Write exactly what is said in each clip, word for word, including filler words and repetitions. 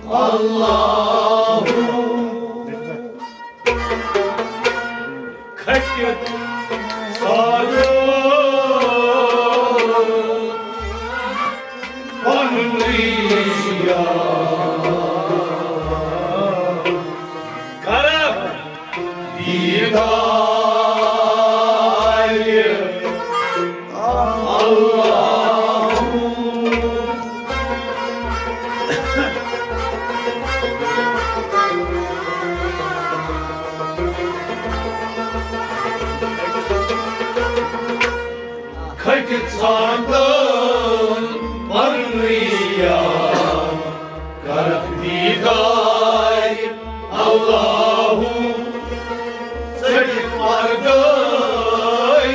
اللہ کھٹِتھ سالو پننُے یار۔ کرکھ دیدار اللہ۔ کھٹِتھ ژھانڈن پننُے یار، کرکھ دیدار اللہ۔ ژٔٹِتھ پردے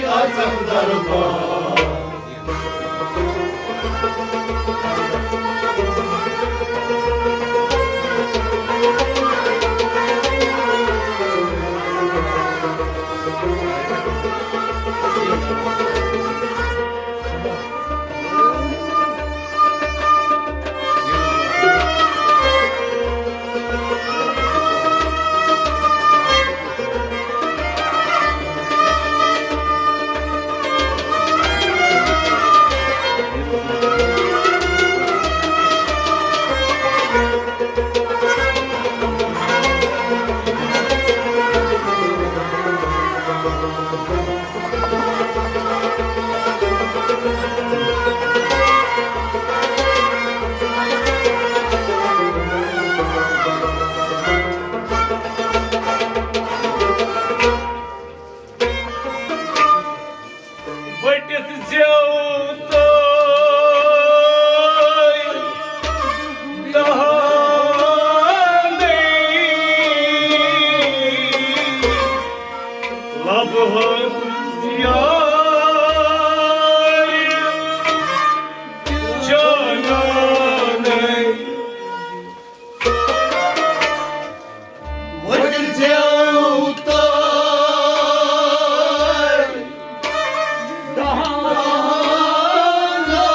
اژن دربار۔ ؤٹِتھ زیو تہٕ دہانے لبہٕ ہن یارِ جانانے۔ ؤٹِتھ زیو تہٕ دہانے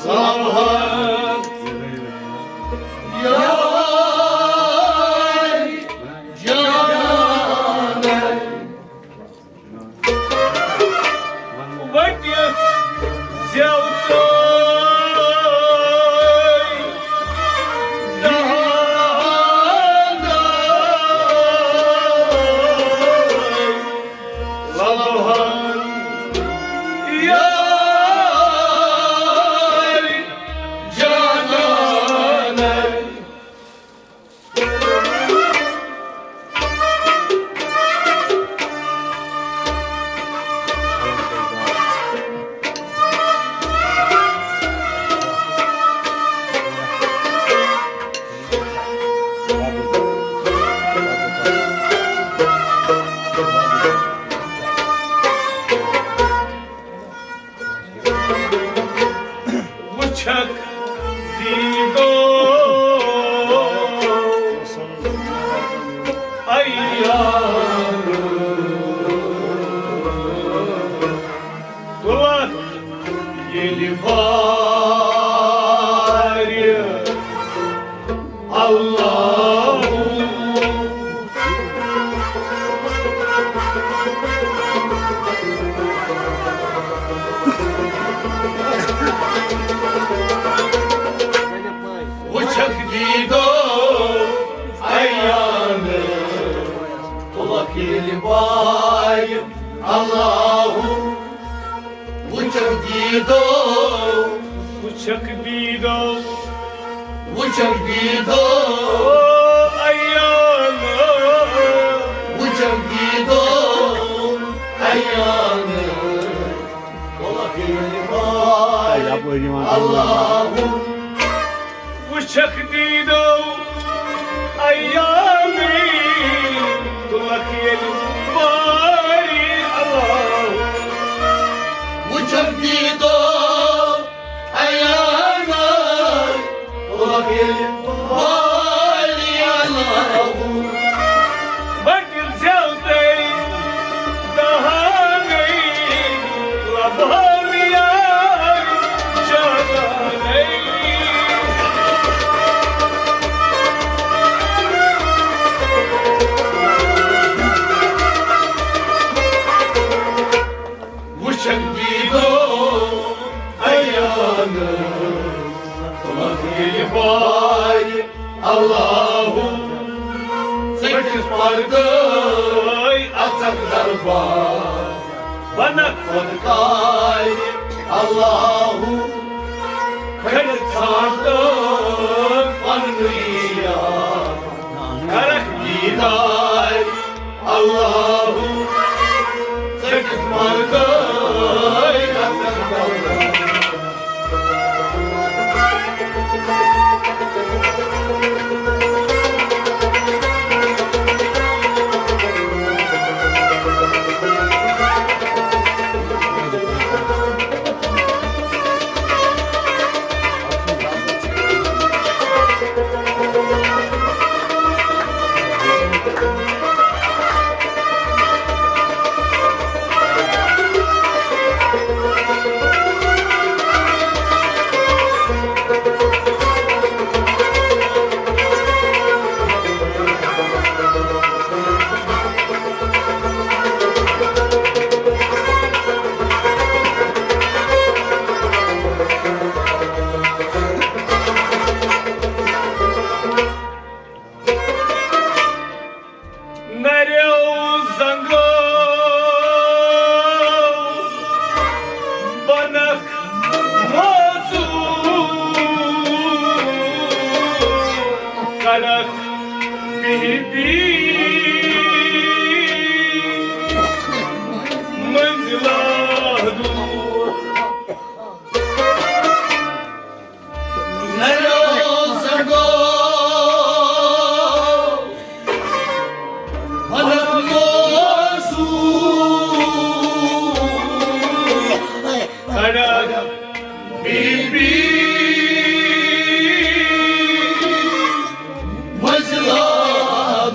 لبہٕ ہن یارِ جانانے۔ ؤٹِتھ زیو تہٕ دہانے لبہٕ ہن یارِ جانانے۔ وٕچھکھ دیٖدو عیان، تُلکھ ییٚلہِ وارِ اللہ۔ وٕچھکھ دیٖدو عیان، تُلکھ ییٚلہِ وارِ اللہ۔ وٕچھکھ دیٖدو، وٕچھکھ دیٖدو، وٕچھکھ دیٖدو عیان، وٕچھکھ دیٖدو عیان۔ تُلکھ ییٚلہِ وارِ یَپٲرۍ یِوان۔ اللہ۔ وٕچھکھ دیٖدو عیانے، تُلکھ ییٚلہِ وارِ اللہ۔ وٕچھکھ دیٖدو عیانے، تُلکھ ییٚلہِ وارِ اللہ۔ ؤٹِتھ زیو تہٕ دہانے اللہُ، ژٔٹِتھ پردٲے اژکھ دربار۔ بنکھ پنکارِ اللہُ، کھٔڑِتھ ژھانٛڈ پننُے یار۔ کرکھ دیدار اللہُ، ژٔٹِتھ پردٲے اژکھ دربار۔ نریو زنگو بنکھ موضوع، کرکھ بی بی منزلہ دور۔ نریو زنگو بنکھ موضوع، کرکھ بی بی منزلہ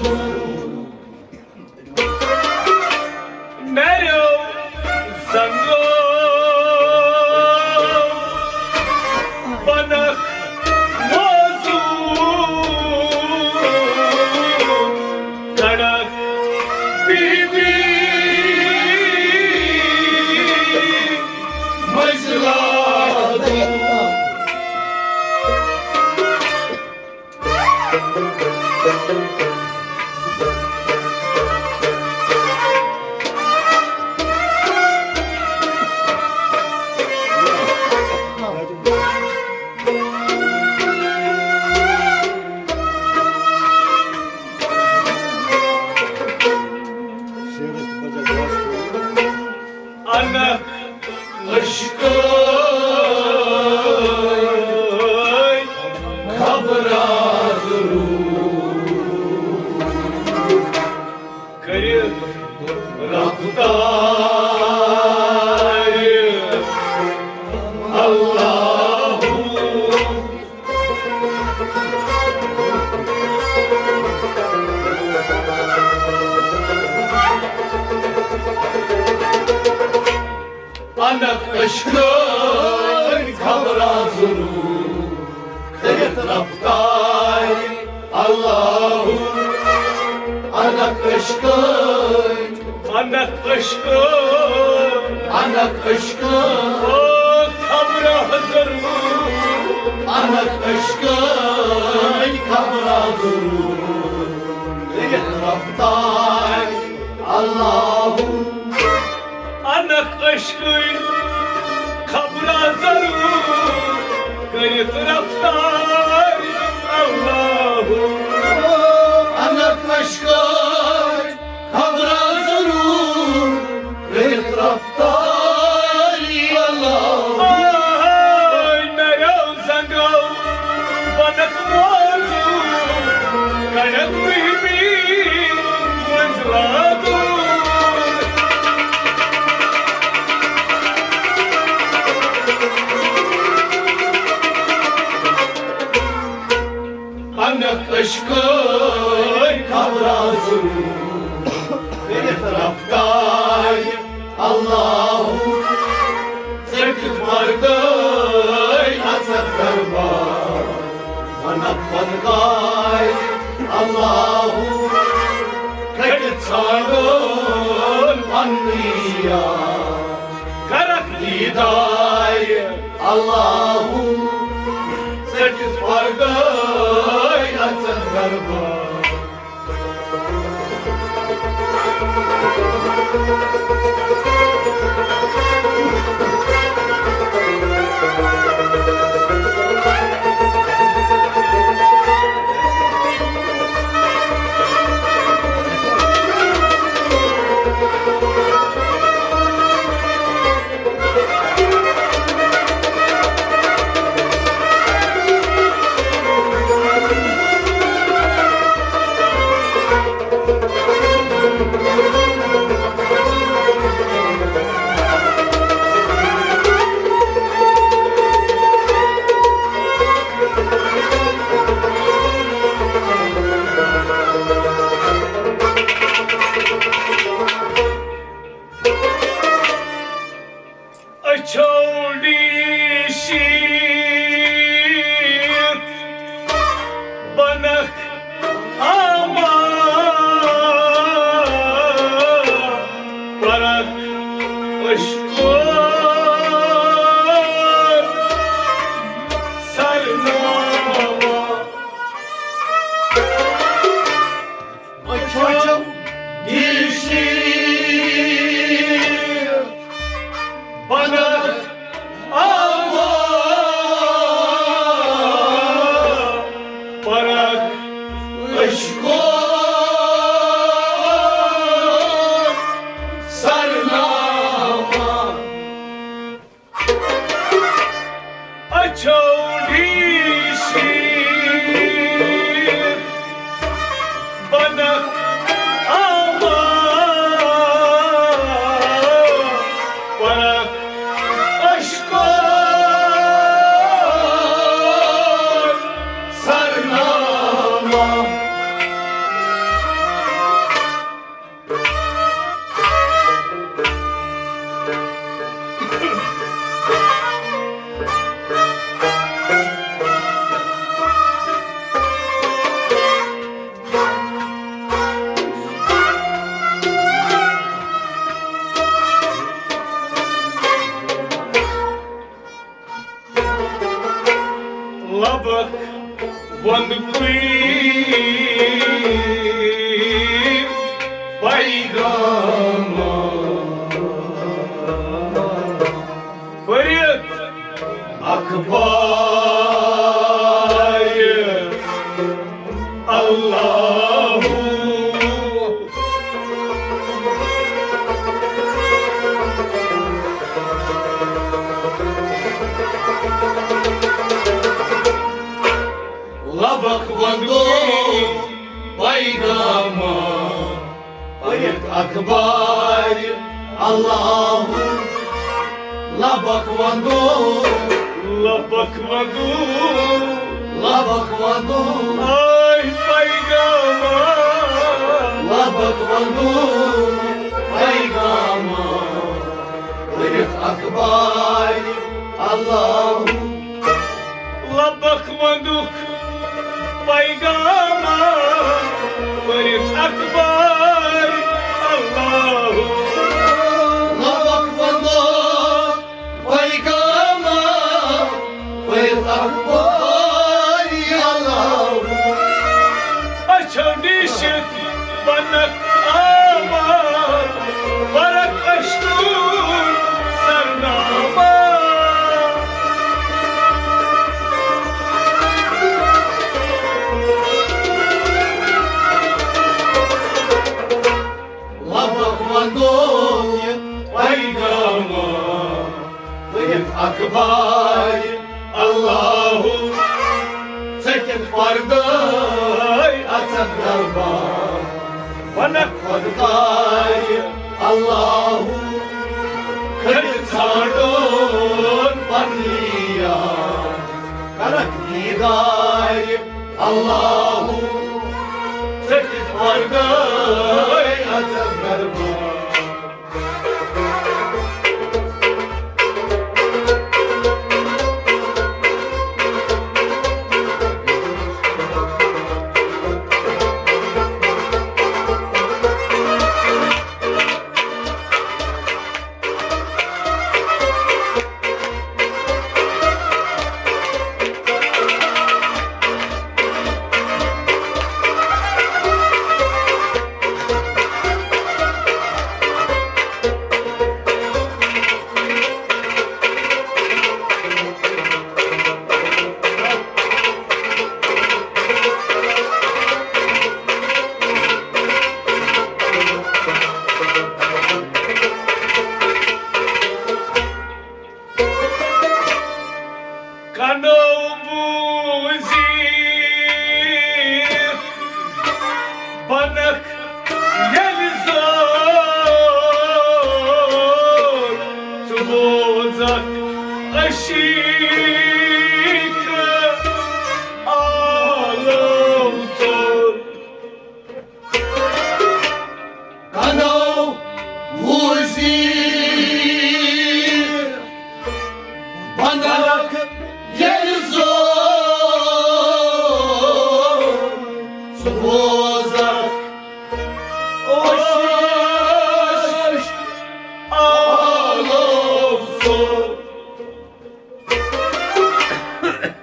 دور۔ نریو زنگو بنکھ موضوع، کرکھ بی بی منزلہ دور۔ انکھ عشقٕے خبراز روٗد، کٔرِتھ رفتار اللہُ۔ انکھ عشقٕے خبراز روٗد، کٔرِتھ رفتار اللہُ۔ انکھ عشقٕے، انکھ عشقٕے، انکھ عشقٕے، او خبراز روٗد۔ انکھ عشقٕے خبراز روٗد، کٔرِتھ رفتار اللہُ۔ انکھ عشقٕے خبراز روٗد، کٔرِتھ رفتار اللہُ۔ انکھ عشقٕے خبراز روٗد، کٔرِتھ رفتار اللہُ۔ آے نریو زنگو بنکھ موضوع، کرکھ بی بی منزلہ دور۔ انکھ عشقٕے خبراز روٗد، کٔرِتھ رفتار اللہُ۔ ژٔٹِتھ پردٲے اژکھ دربار، ونکھ پنکارِ اللہُ۔ کھٔٹِتھ ژھانٛڈُن پننُے یار، کرکھ دیدار اللہُ۔ ژٔٹِتھ پردٲے اژکھ أچھو ڈیٖشِتھ بنکھ آما، پرکھ اشکور سرناما۔ أچھو ڈیٖشِتھ بنکھ آما، پرکھ اشکور سرناما۔ أچھو ڈیٖشِتھ بنکھ آما، پرکھ اشکور سرناما۔ لبک وندکُے پیغام پٔرِتھ اخبار اللہ۔ لبک ونٛدو پیغام پٔرِتھ اخبار اللہ۔ لبک ونٛدو، لبک ونٛدو، لبک ونٛدو۔ آے پیغام، لبک ونٛدو پیغام پٔرِتھ اخبار اللہ۔ لبک ونٛدُک پیغام پٔرِتھ اخبار اللہ۔ لبک ونٛدُک پیغام پٔرِتھ اخبار اللہ۔ اچھو ڈیٖشِتھ بنکھ آما، پرکھ اشکور سرناما۔ لبک ونٛدو یہِ پیغام پٔرِتھ اخبار اللہ۔ ژٔٹِتھ پردے اژکھ دربار، ونکھ خۄداے اللہ۔ کھٔٹۍ ژھانڈُن پننی یار، کرکھ دیدار اللہ۔ ژٔٹِتھ پردے اژکھ دربار۔ روزہ عشق آلو سو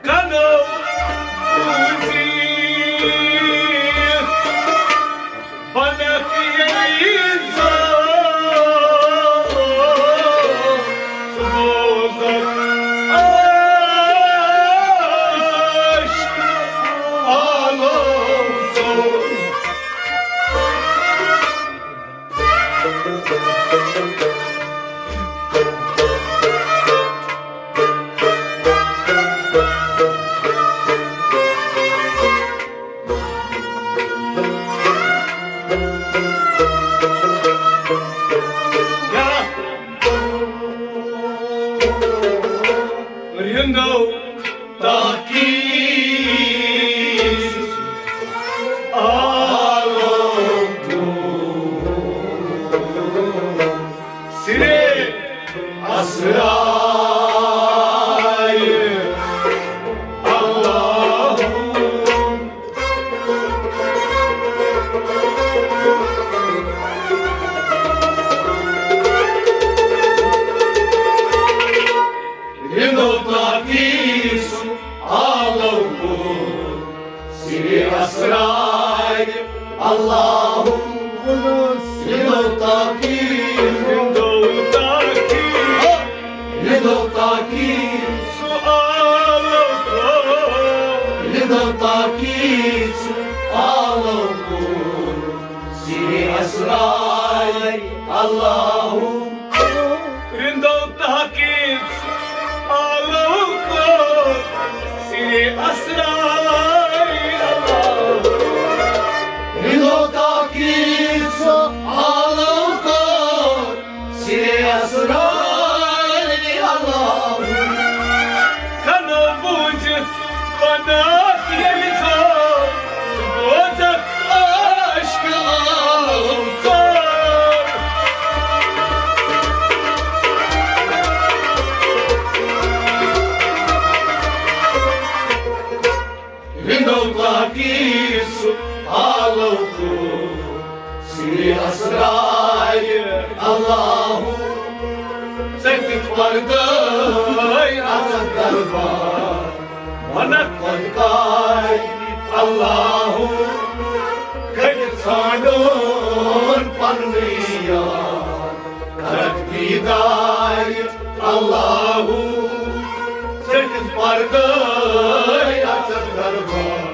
کنو بوٗزِتھ بنکھ ییٚلہِ زن سوزکھ عشق آلو سوز۔ رِندو تاکیس آلو سرے اسرائے اللہ۔ رِندو تاکیس آلو سرے اسرار اللہم۔ رِندو تاکیس، رِندو تاکیس، رِندو تاکیس، سُہ آلو کوٚر۔ رِندو تاکیس آلو کوٚر سرے اسرار اللہم۔ رِندو تاکیس آلو کوٚر سرے اسرار اللہ۔ رِندو تاکیس آلو کوٚر سرے اسرار اللہ۔ کنو بوٗزِتھ پناہ ییٚلہِ ژٕ بوزکھ عشق آلو سوز۔ رِندو تاکیس آلو کوٚر سرے اسرار اللہ۔ ژٔٹِتھ پردے اژکھ دربار۔ ونکھ خۄدکار اللہ، کھٔٹِتھ ژھانڈون پننُے یار۔ کرکھ دیدار اللہ، ژٔٹِتھ پردے اژکھ دربار۔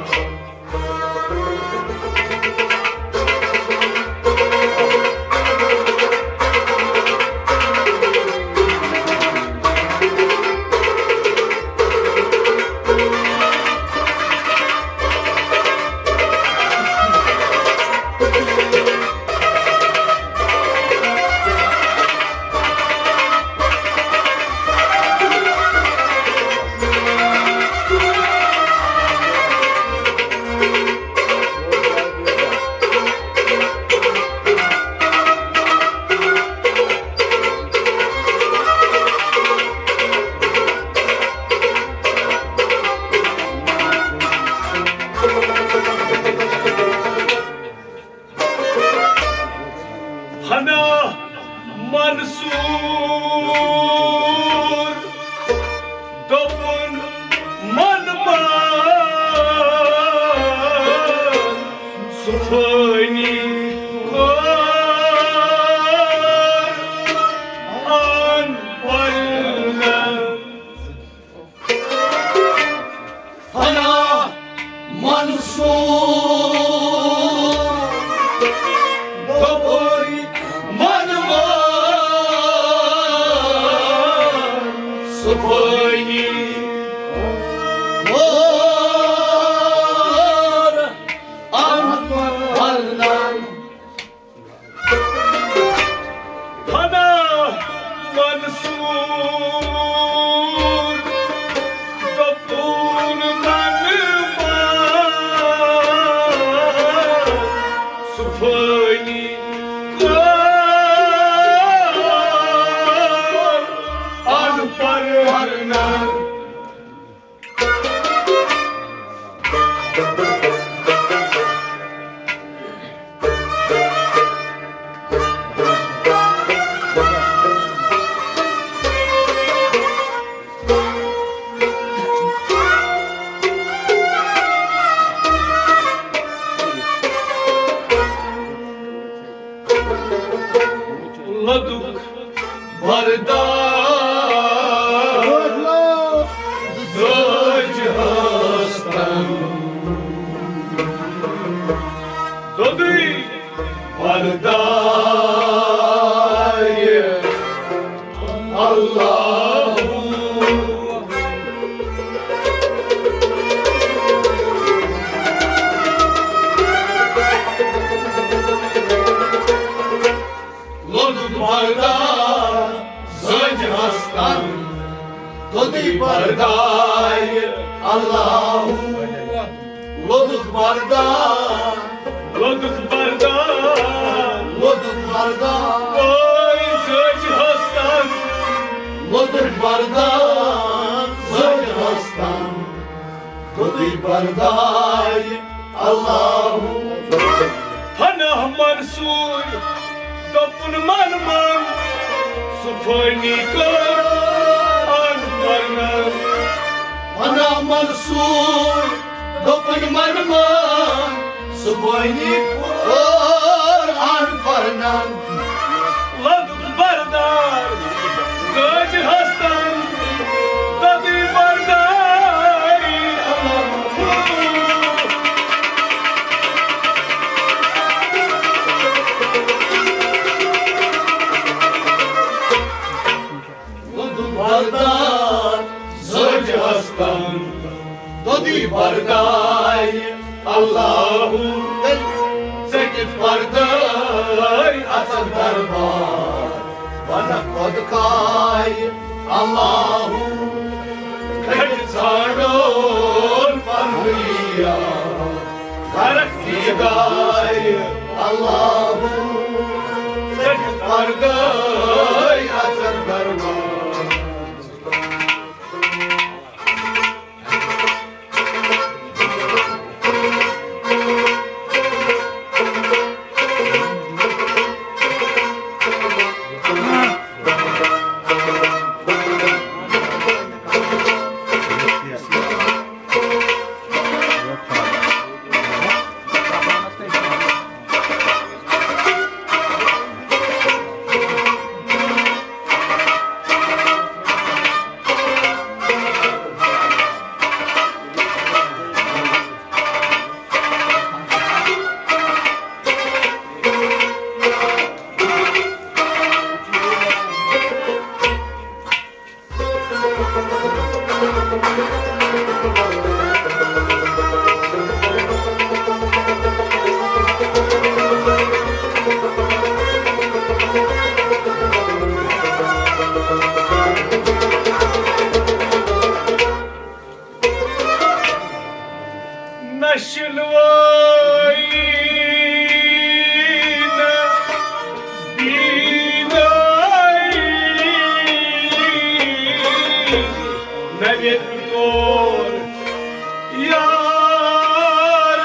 فنا منصور دوٚپُن من مان صفٲنی کوٚر آن پنن۔ فنا منصور دوٚپُن من مان صفٲیی کوٚر آن پنن۔ فنا منصور دوٚپُن من مان زٲج ہستن توٚدُے پرداے اللہ۔ لوٚدُک بردار زٲج ہستن توٚدُے برداے اللہ۔ لوٚدُک بردار، لوٚدُک بردار، لوٚدُک بردار۔ اوے زٲج ہستن، لوٚدُک بردار زٲج ہستن توٚدُے برداے اللہ۔ پناہ منصور دوٚپُن من من صفٲیی کٔر ان پرنن۔ پناہ منصور دوٚپُن من من صفٲیی کٔر ان پرنن۔ لوٚدُک بردار زٲج ہستن توٚدُے برداے اللہ۔ لوٚدُک بردار زٲج ہستن توٚدُے برداے اللہ۔ ژٔٹِتھ پرداے اژکھ دربار ونکھ خۄد کاے اللہ۔ کھٔٹِتھ ژھانڈون پنہٕ یار فرق دیداے اللہ۔ ژٔٹِتھ پرداے اژکھ دربار۔ نشنوٲیی نہٕ بینٲیی، نوید کور یار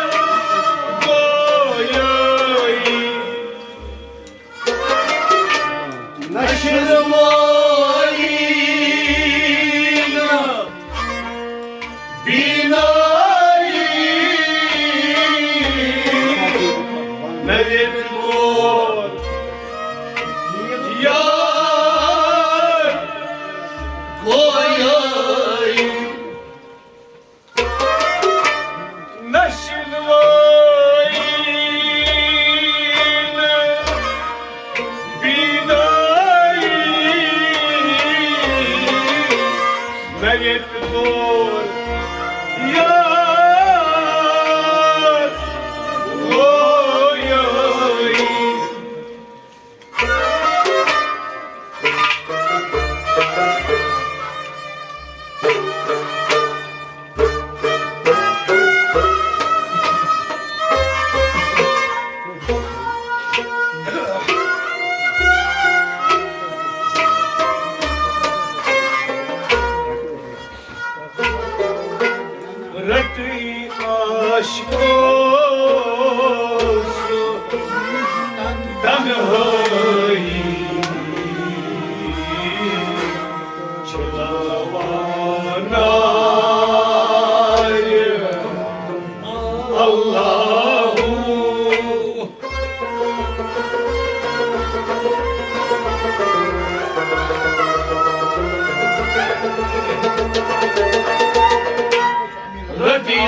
گویٲیی۔ نشنوٲیی نہٕ بینٲیی، نوید کور یار گویٲیی۔ نشنوٲیی نہٕ بینٲیی، نوید کور یار گویٲیی۔ رٹی عاشقو سُہ تنہٲیی، چھُ لوانہ اللہ۔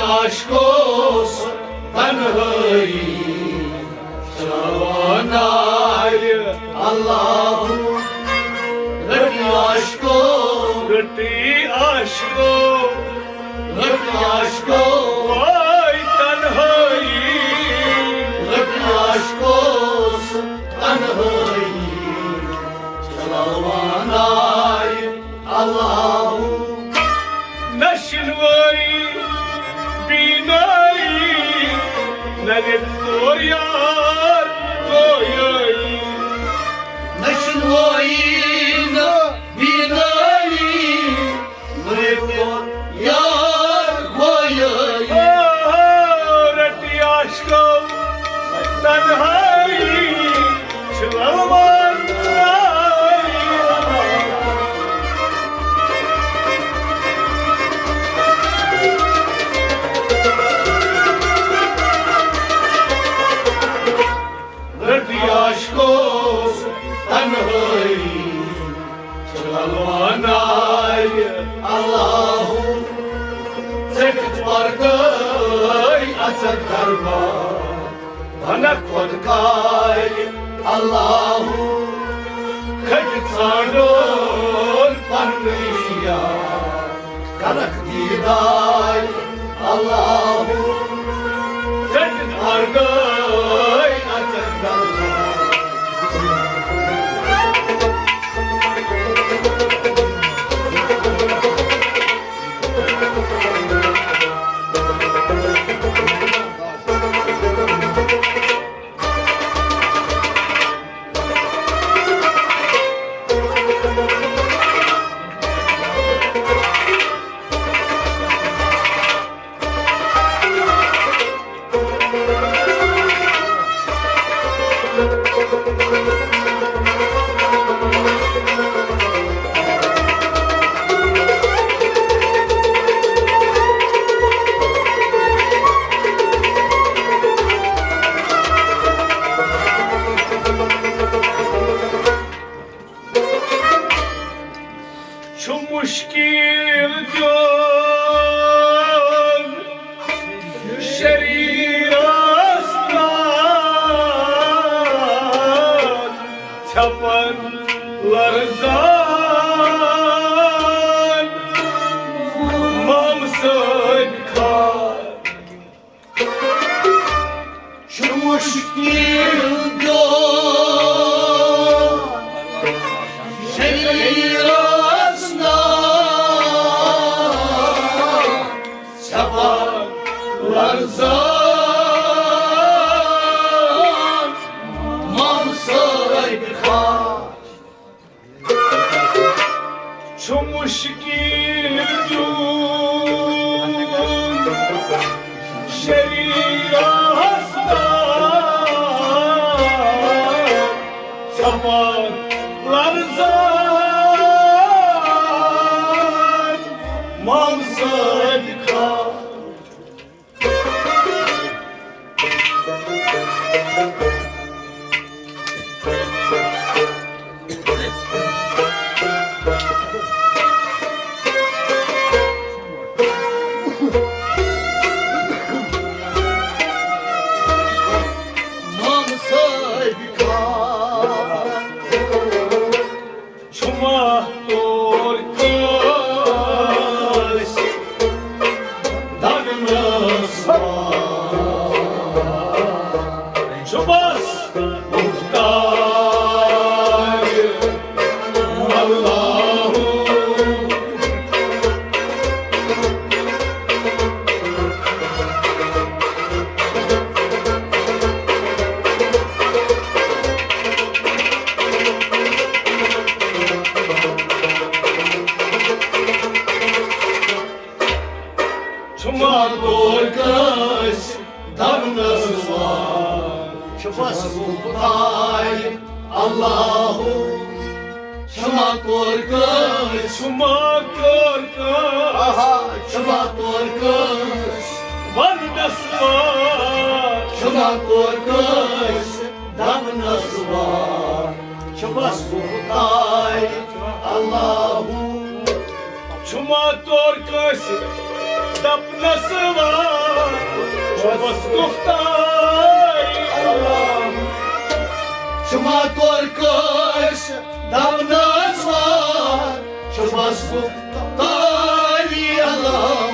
عاشقو سُہ تنہٲیی چلاوان نارِ اللہ۔ رٔٹۍ عاشقو، رٔٹۍ عاشقو، رٔٹۍ عاشقو، واے تنہٲیی۔ رٔٹۍ عاشقو سُہ تنہٲیی چلاوان نارِ اللہ۔ نہ شِنوٲیی بینٲیی، نہ رٮ۪تہٕ کور یار گویٲیی۔ نہ شِنوٲیی نہ بینٲیی، نہ رٮ۪تہٕ کور یار گویٲیی۔ آ، رٔٹۍ عاشقو تنہٲیی، چھِ للوان۔ رٔٹۍ عاشقو تنہٲیی، چھِ للوان نارِ اللہ۔ ژٔٹِتھ پردٲے اژکھ دربار، بنکھ خۄد کارِ اللہ۔ کھٔٹِتھ ژھانٛڈون پننُے یار، کرکھ دیدار اللہ۔ ژٔٹِتھ پردٲے اژکھ دربار۔ چھُ مُشکِل دیُن شریٖرس تام، ژھٮ۪پن لرزان مامہٕ سٕنٛدۍ خاک۔ چھُ مُشکِل دیُن شریٖرس ناو، ژھٮ۪پن لرزان مامہٕ سٕنٛدۍ خاک۔ چھُ مُشکِل دیُن شریٖرس تام، ژھٮ۪پن لرزان مامہٕ سٕنٛدۍ خاک۔ مامہٕ سٕنٛدۍ خاک۔ چھُ ماتور کٲنٛسہِ دگنس وار۔ چھُ بس مختار اللہ۔ چھُ ماتور کٲنٛسہِ دگنس وار۔ چھُ بس خداے اللہ۔ چھُ ماتور کٲنٛسہِ، چھُ ماتور کٲنٛسہِ، آہا، چھُ ماتور کٲنٛسہِ وننس وار۔ چھُ ماتور کٲنٛسہِ دگنس وار۔ چھُ بس خداے اللہ۔ چھُ ماتور کٲنٛسہِ دپنس وار، چھُ بس گفتار اللہ۔ شما تور کٲنٛسہِ دپنس وار، چھُ بس گفتار اللہ۔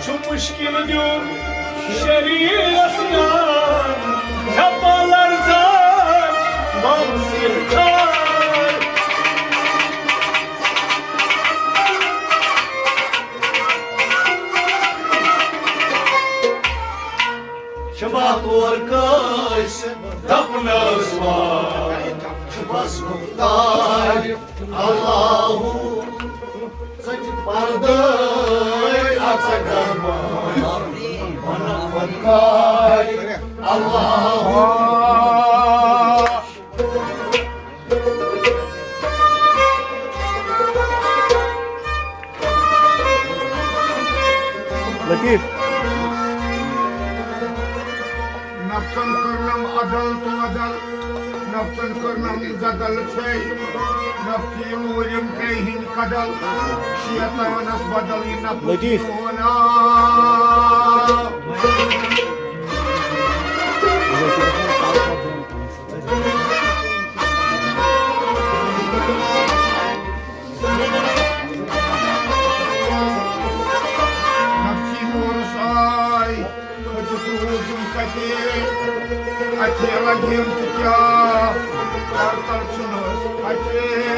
چھُ مشکل دیُن شریرس یار، چھپا لرزان بم سرکار۔ شما تور کٲنٛسہِ دپنس وار، چھُ بس مختار اللہ۔ ژٕ چھِ پردٲے اژکھ درمان، ونکھ ونکار اللہ۔ لطیف۔ نفسن کٔرنم عدل تہٕ عدل، نفسن کٔرنم زدل چھے۔ نفسی لوٗرِم ترٛیٚیہِ ہِنٛدۍ کدل، شیطانس بدل یہِ نفس لطیف۔ میون آو۔ نفسی مورس آے، کھٔتِتھ روٗدُم کتے، اتے لگیم تہٕ کیٛاہ، تر تر ژھُنس اتے۔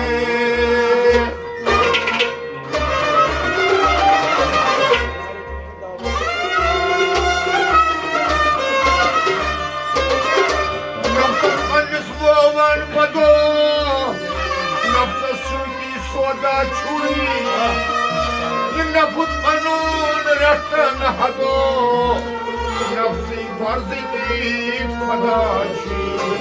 نفسس پننِس وٲوان بدو، نفسس سۭتی سودا چھُے۔ یہِ نفس پنُن رٹن حدو، نفسی فرض کی خدا چھُے۔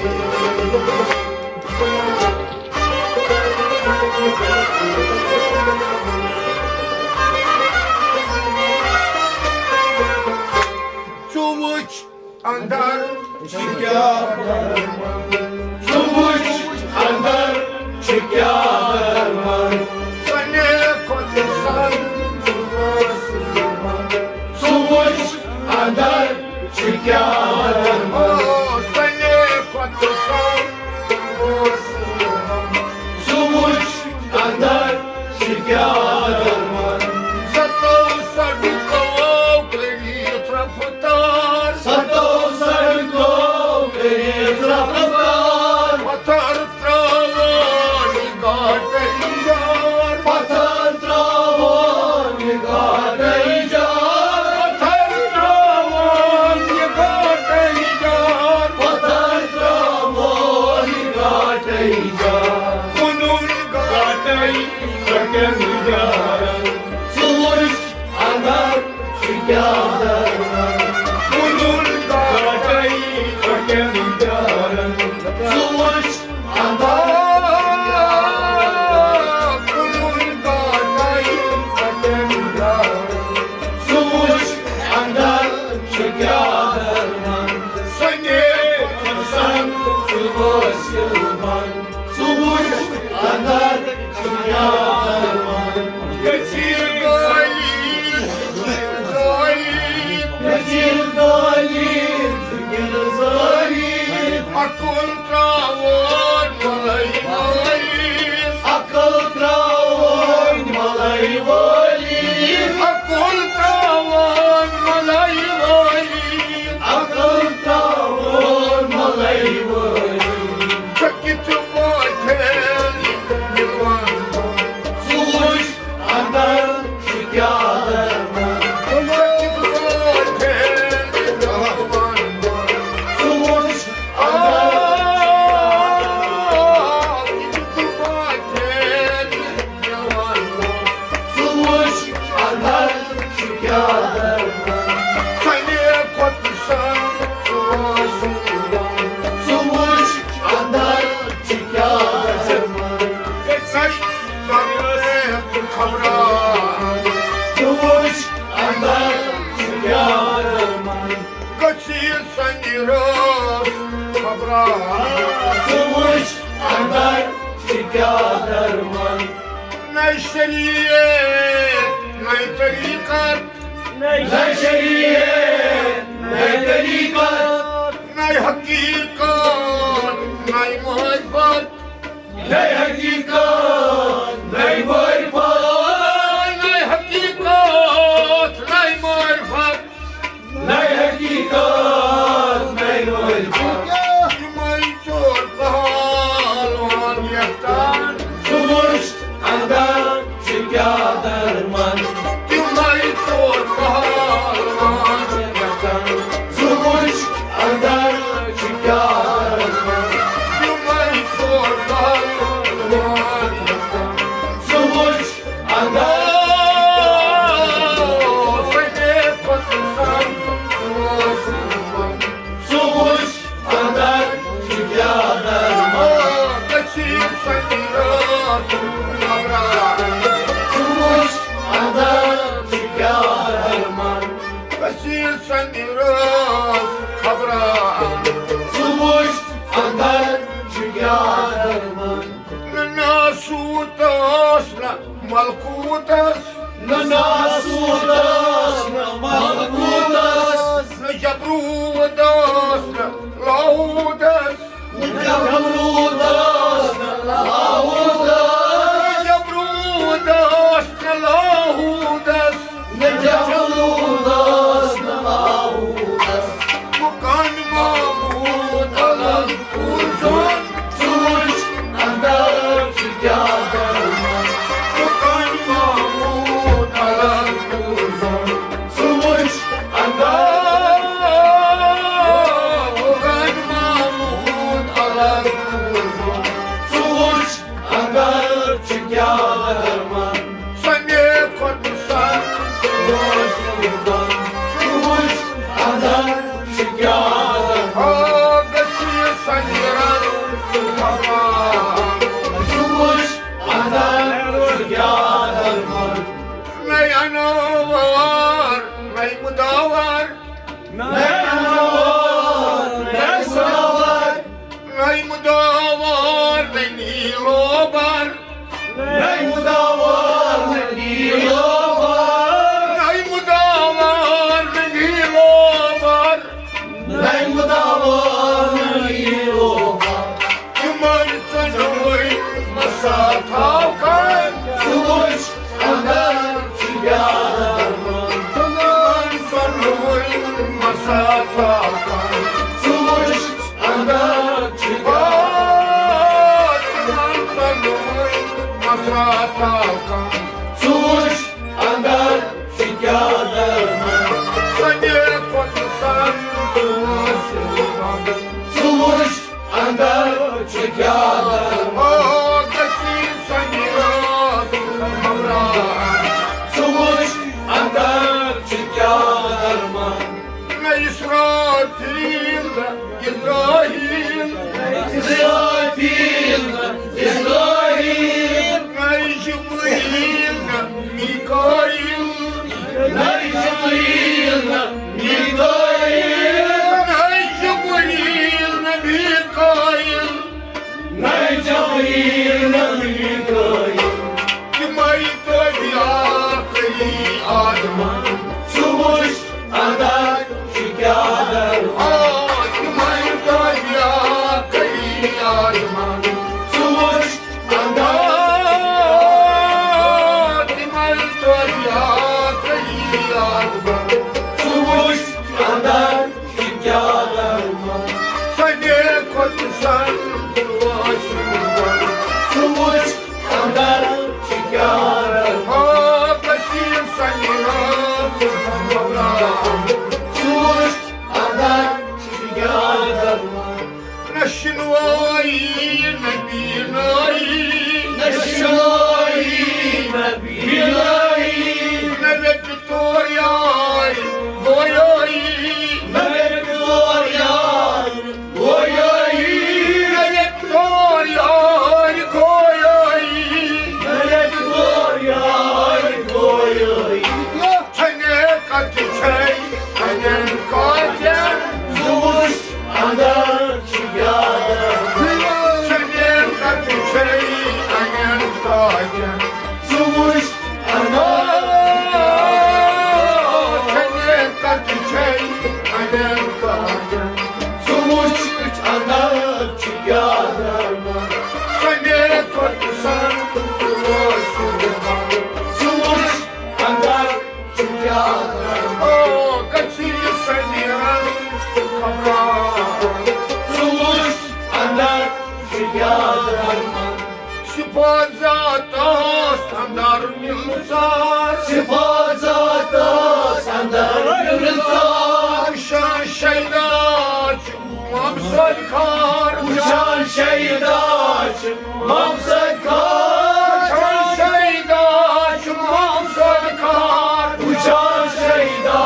ژٕ وٕچھ اندر چھُ کیٛاہ درمان۔ ژٕ وٕچھ اندر چھُ کیٛاہ درمان۔ سنے کھۄتہٕ سخت چھُ وٲنٛسہٕ زُبان۔ ژٕ وٕچھ اندر چھُ کیٛاہ درمان۔ او سنے کھۄتہٕ سخت چھُ وٲنٛسہٕ زُبان۔ ژٕ وٕچھ اندر چھُ کیٛاہ درمان۔ ستو سڑکو کٔرِتھ رفتار۔ ستو سڑکو کٔرِتھ رفتار۔ پتھر ترٛاوان یہِ گاٹے یار۔ پتھر ترٛاوان یہِ گاٹے یار۔ پتھر ترٛاوان یہِ گاٹے یار۔ پتھر ترٛاوان یہِ گاٹے یار۔ کُنُن گاٹے کَٹٮ۪ن یارن۔ ژٕ وٕچھ اندر چھُ کیٛاہ درمان۔ کُنُن گاٹے کَٹٮ۪ن یارن۔ ژٕ وٕچھ اندر۔ کُنُن گاٹے کَٹٮ۪ن یارن۔ ژٕ وٕچھ اندر چھُ کیٛاہ درمان۔ سنے کھۄتہٕ سخت چھُ وٲنٛسہٕ زُبان۔ ژٕ وٕچھ اندر چھُ کیٛاہ درمان۔ کٔشیٖر گٲلی، کٔشیٖر گٲلی، کٔشیٖر گٲلی۔ عقل ترٛاوان ملٲے وٲلی۔ عقل ترٛاوان ملٲے وٲلی۔ عقل ترٛاوان ملٲے وٲلی۔ عقل ترٛاوان ملٲے وٲلی۔ ژٕ کِتھ پٲٹھۍ یِوان؟ ژٕ وٕچھ اندر چھُ کیٛاہ درمان۔ ژٕ کِتھ پٲٹھۍ یِوان؟ ژٕ وٕچھ اندر۔ آ، کِتھ پٲٹھۍ یِوان؟ ژٕ وٕچھ اندر چھُ کیٛاہ درمان۔ سنے کھۄتہٕ سخت چھُ وٲنٛسہٕ زُبان۔ ژٕ وٕچھ اندر چھُ کیٛاہ درمان۔ سچ کرے ژٕ خبران۔ ژٕ وٕچھ اندر چھُ کیٛاہ درمان۔ کٔشیٖر سنہِ رٲژ خبران۔ ژٕ وٕچھ اندر چھُ کیٛاہ درمان۔ نہ شریعت نئے طریقت، نئے شریعت، نئے طریقت، نئے حقیقت، نئے معرفت۔ نئے حقیقت، نئے معرفت۔ نئے حقیقت، نئے معرفت۔ نئے حقیقت، نئے معرفت۔ یِمے ژور پہلوان یَتھ تان۔ ژٕ وُچھ اندر چھُ کیٛاہ درمن۔ تِمے ژور پہلوان یَتھ تان۔ ژٕ وُچھ اندر چھُ کیٛاہ درمن۔ تِمے ژور پہلوان یَتھ تان۔ ژٕ وُچھ اندر۔ ژٕ وُچھ اندر چھُ کیٛاہ درمان۔ کٔشیٖر سنگہِ رٲژ خبرا۔ ژٕ وُچھ اندر چھُ کیٛاہ درمان۔ کٔشیٖر سنگہِ رٲژ خبرا۔ ژٕ وُچھ اندر چھُ کیٛاہ درمان۔ نہ ناسوت ٲس نہ ملکوت ٲس۔ نہ ناسوت ٲس نہ ملکوت ٲس۔ نہ جبروت ٲس نہ لاہوت ٲس۔ نہ جبروت ٲس نہ لاہوت ٲس۔ نہ جبروت ٲس نہ لاہوت ٲس۔ نہ جبروت ٲس نہ لاہوت ٲس۔ مُکان محمود الگ پوٗزُن۔ ژٕ وُچھ اندر چھُ کیٛاہ درمان۔ مُکان محمود الگ پوٗزُن۔ ژٕ وُچھ اندر۔ مُکان محمود الگ پوٗزُن۔ ژٕ وُچھ اندر چھُ کیٛاہ درمان۔ سنے کھۄتہٕ سخت اوس یہِ دم۔ ژٕ وُچھ اندر چھُ کیٛاہ درمان۔ آ، گٔژھِو سنہِ رنگ خبر۔ ژٕ وُچھ اندر چھُ کیٛاہ درمان۔ نَے انوار، نَے مُداوار۔ نَے انوار، نَے مُداوار۔ نَے مُداوار، نَے نیٖلوبار۔ نَے مُداوار، نَے نیٖلوبار۔ نَے مُداوار، نَے نیٖلوبار۔ نَے مُداوار، نَے نیٖلوبار۔ تِمن ژۄنوٕنۍ مسا تھاو کان۔ ژٕ وُچھ اندر چھُ یار۔ تِمن ژۄنوٕنۍ مسا تھاو کان۔ ژٕ وُچھ اندر چھُ یار۔ تِمن ژۄنوٕنۍ مسا تھاو کان۔ ژٕ وُچھ اندر چھُ کیٛاہ درمان۔ سنے کھۄتہٕ سخت اوس یہِ دم۔ ژٕ وُچھ اندر چھُ کیٛاہ درمان۔ آ، گٔژھِو سنہِ رٲژ خبرا۔ ژٕ وُچھ اندر چھُ کیٛاہ درمان۔ نہ اسرافیل، نہ اسرائیل۔ اسرافیل، نہ اسرائیل۔ نہ جبرائیل، نہ میکائیل۔ نہ جبرائیل، نہ میکائیل۔ نہ جبرائیل، نہ میکائیل۔ نَے جبرائیل، نَے میکائیل۔ تِمَے تٲبیٰ کٔری آدمَن۔ ژٕ وُچھ اندر چھُ کیٛاہ درمان۔ آ، تِمَے تٲبیٰ کٔری آدمَن۔ ژٕ وُچھ اندر۔ تِمَے تٲبیٰ کٔری آدمَن۔ ژٕ وُچھ اندر چھُ کیٛاہ درمان۔ سنے کھۄتہٕ سخت اوس یہِ دم۔ ژٕ وُچھ اندر چھُ کیٛاہ درمان۔ آ، بشیر سنہِ رٲژ خبرا۔ ژٕ وُچھ اندر چھُ کیٛاہ درمان۔ نہ شنوایی، نہ بینایی۔ نہ شنوایی، نہ بینایی۔ نہ ویٹہِ تور یار گویایی۔ نہ ویٹہِ تور یار گویایی۔ نہ ویٹہِ ژٕ وٕچھ اندر چھُ کیٛاہ درمان۔ صفات ذاتس اندر مِلژار۔ صفات ذاتس اندر مِلژار۔ وٕچھان شیدا چھُ مقصد کار۔ وٕچھان شیدا چھُ مقصد کار۔ وٕچھان شیدا چھُ مقصد کار۔ وٕچھان شیدا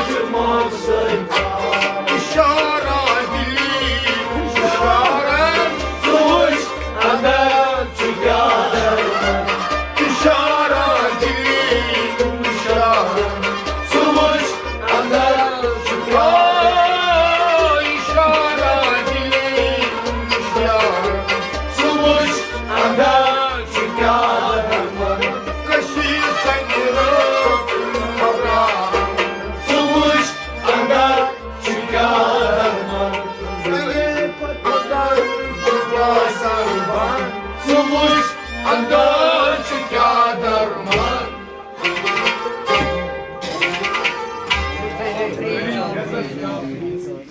چھُ مقصد کار۔ اشارہ دلی اشارہ۔ ژٕ وٕچھ اندر چھُ کیٛاہ درمان۔ اشارہ دلی اشارہ۔ ژٕ وٕچھ اندر چھُ کیٛاہ درمان۔ اشارہ دلی اشارہ۔ ژٕ وٕچھ اندر چھُ کیٛاہ درمان۔ کشی سنگی رات خبران۔ ژٕ وٕچھ اندر چھُ کیٛاہ درمان۔ ژٕ وٕچھ